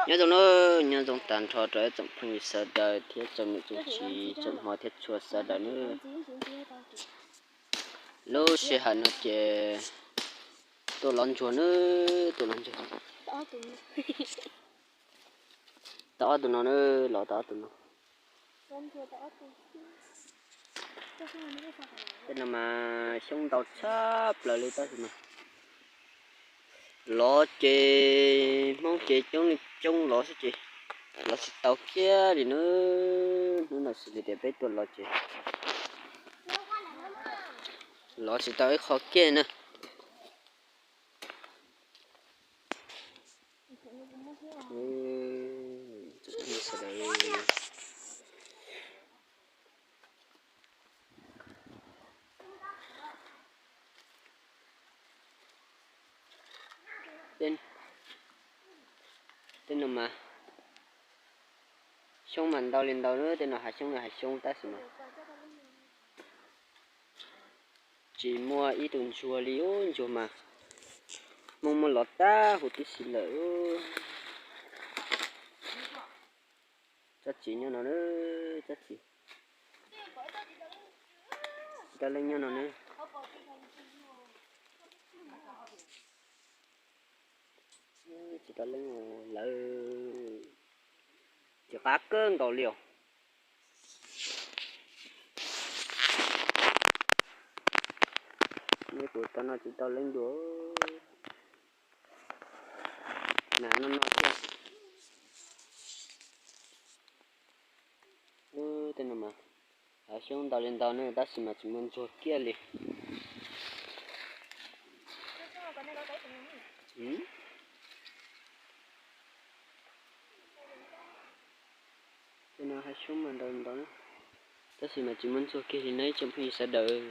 Nyob zoo na, nyob zoo tag nrho rau ib tsoom phooj ywg sawv daws thiab tsoom niam tsoom txiv tsoom hmov thiab tshua sawv daws nawb. Lub sij hawm no ces tuaj lov ntsuag nawb, tuaj lov ntsuag. Tau ob tug no nawb, lov tau ob tug no. Tej no mas xyoob ntau tshaj plaws li tab sis mas lov ces Hmoob ces coob li coob lov xwb ces lov tsis tau kiag li nawb. Hnub no xws li tias peb tuaj lov ces lov tsis tau ib qho kiag na. Tej no mas xyoob mas ntau li ntau na, tej no hav xyoob li hav xyoob tab sis mas tsis muaj ib tug ntsuag li, ub, ntsuag mas Hmoob muab lov tag huv tib si lawm. Tsob txiv nyob no, tsob txiv, tsis tau leej nyob no na. Tsis tau leej lawm, tsis qab kawg nkaus li os. Neb kuv tau no tsis tau leej dua. Nas no no thiab. Tej no mas hav xyoob ntau li ntau ne tab sis mas tsis muaj ntsuag kiag li. Tej no hav xyoob mas ntau li ntau na tab sis mas tsis muaj ntsuag kiag li na ib tsoom phooj ywg sawv daws.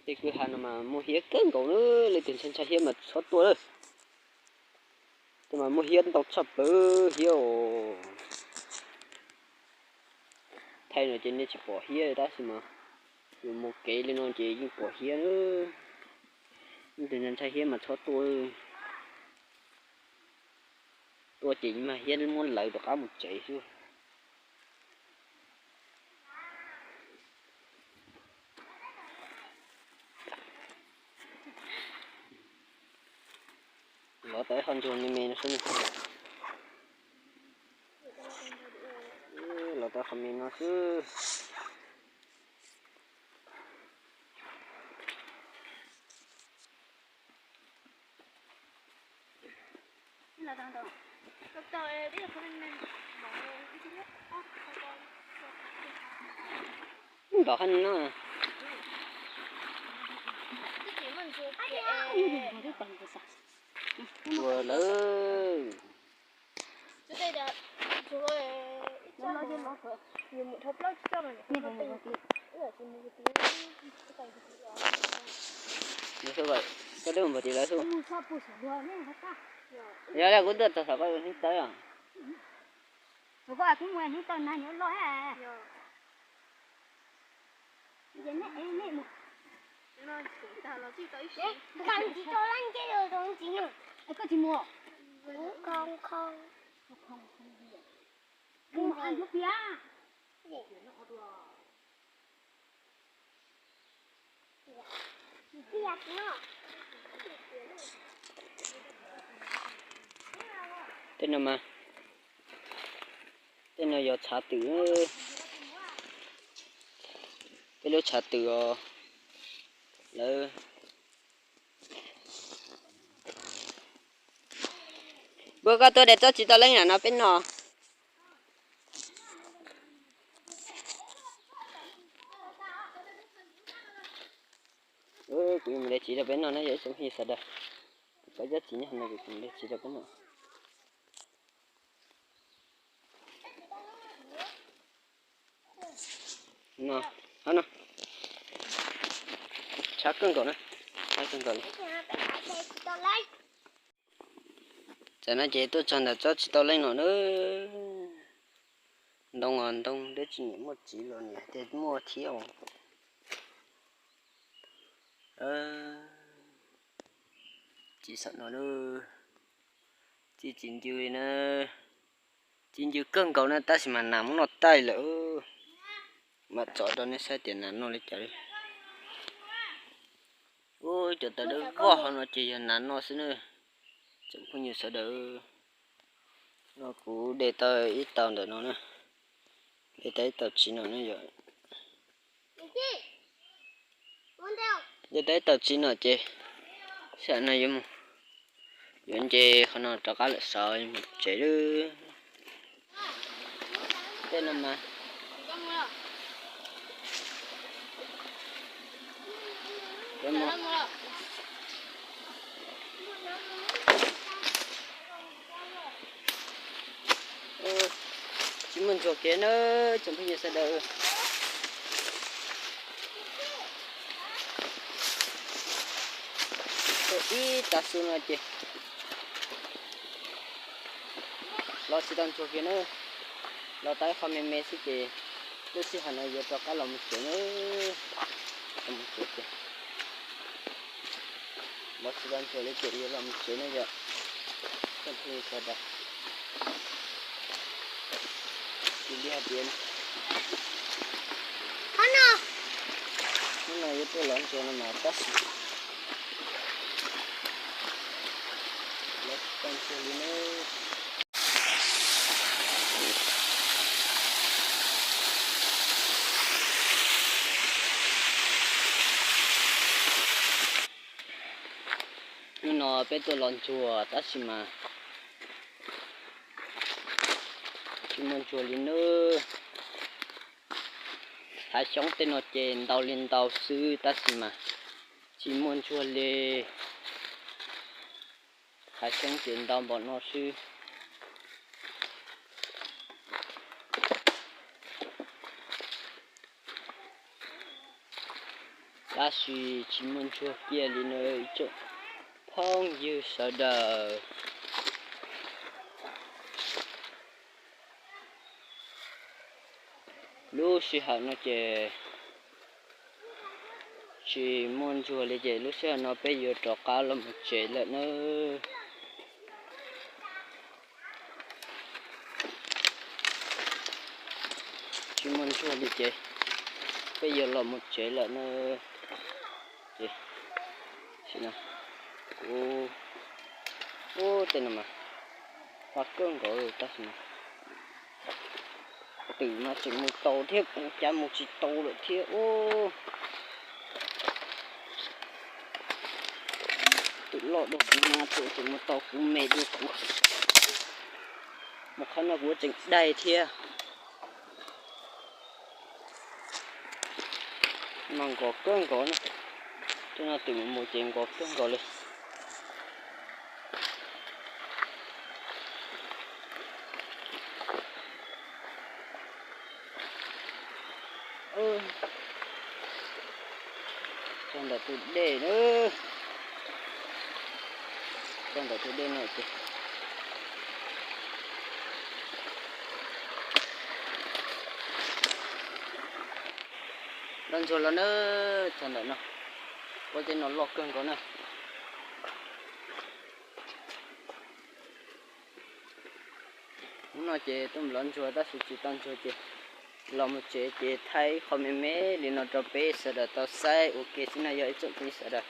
Tej kwj ha no mas muaj hiav kawg nkaus na, leej twg ntshai ntshai hiav mas txhob tuaj lawm. Tej mas muaj hiav ntau tshaj plaws hiav os. Thaij no ces nej tsis pom hiav tab sis mas yus mus kev li no ces yeej pom hiav na. Leej twg ntshai ntshai hiav mas txhob tuaj. Tuaj ces mag hiav muab lawv rov qab mus tsev xwb. Lov tau ib qho ntsuag me me no xwb. Lov tau qhov me no xwb. Nrov haj no. Ua lawm. Koj twb mus npog tim lawv xwb. Yog li kuv tuaj txog thaum koj ua hnub tawb os. Tej no mas, tej no yog tshav twm. Peb lub tshav twm os. Lawv, npawg, koj tuaj de tsob txiv tau leeb na no peb noj. Kuv yuav mus de txiv rau peb noj na, yog ib tsoom phooj ywg sawv daws. Kuv pab cov txiv nyob hauv no, kuv mus de txiv rau peb noj. No, hab no. Tshab kawg nkaus na, tshab kawg nkaus li. Tam no ces tuaj txog ntawm tsob txiv tau leeb no na. Ntoo os ntoo, twb tsis nyiam muaj txiv los nyiam tias muaj thiab os. Tsis xav no na, tsis tsis ncw li na, tsis ncw kawg nkaus na tab sis mas nas muab noj taij lawm. Mam tsom rau nej saib tias nas noj li cas li. Ub, cov tawv dawb vog hauv no ces yog nas noj xwb na. Tsoom phooj ywg sawv daws, no kuv de tau ib tau ntawm no na, de tau ib tau tsiv no na yom. De tau ib tau tsiv no ces sij hawm no yuav mus, yuav nce qhov no rov qab lawm saud mus tsev lawm. Tej no mas, tsis muaj ntsuag kiag na, tsoom phooj ywg sawv daws. Tuaj ib tav su no ces los tsis tau ntsuag kiag na, los tau ib qho me me xwb ces lub sij hawm no yuav rov qab los mus tsev na, los mus tsev ces los tsis tau ntsuag li ces yuav los mus tsev na yom. Tsoom phooj ywg sawv daws, cia li hais tias hnub no yuav tuaj los ntsuag no mas tab sis los tsis tau ntsuag li na. Hnub no peb tuaj los ntsuag tab sis mas tsis muaj ntsuag li nawb. Hav xyoob tej no ces ntau li ntau xwb tab sis mas tsis muaj ntsuag li. Hav xyoob ces ntau npaum no xwb tab sis tsis muaj ntsuag kiag li nawb tsoom phooj ywg sawv daws. Lub sij hawm no ces tsis muaj ntsuag li ces lub sij hawm no peb yuav rov qab los mus tsev lawm nawb. Tsis muaj ntsuag li ces peb yuav los mus tsev lawm nawb. Ces sim no kuv, ub, tej no mas pab kawg nkaus tab sis mas twm mas tseem mus tau thiab kuv cas mus tsis tau lawm thiab ub. Twm loj dua kuv mas twm tseem mus tau kuv me dua kuv. Mus qhov no kuv tseem dai thiab. No nkos kawg nkaus na, tej no twm mus mus ces nkos kawg nkaus li. Txog ntawm tus dej na, txog ntawm tus dej no ces los ntsuag los na, txog ntawm no, ua tej no loj kawg nkaus na. Hnub no ces tuaj mus los ntsuag tab sis tsis tau ntsuag ces los mus tsev ces thaij ib qho me me li no rau peb sawv daws tau saib ua ke xwb no yog ib tsoom phooj ywg sawv daws.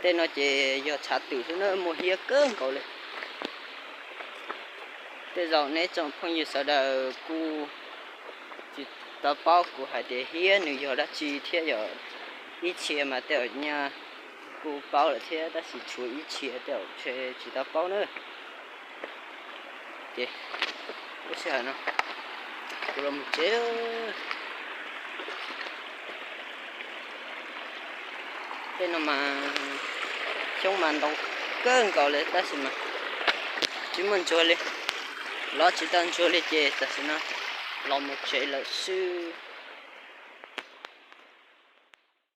Tej no ces yog tshav twm xwb na, muaj hiab kawg nkaus li. Tej zaum neb tsoom phooj ywg sawv daws kuj tsis tau paub kuv hais tias hiab nws yog dab tsi thiab yom. Ib txhia mas tej zaum nyaj kuj paub lawm thiab tab sis tshuav ib txhia tej zaum ntshe tsis tau paub na. Ces lub sij hawm no kuv los mus tsev. Tej no mas xyoob mas ntau kawg nkaus li tab sis mas tsis muaj ntsuag li, los tsis tau ntsuag li ces tam sim no los mus tsev lawm xwb.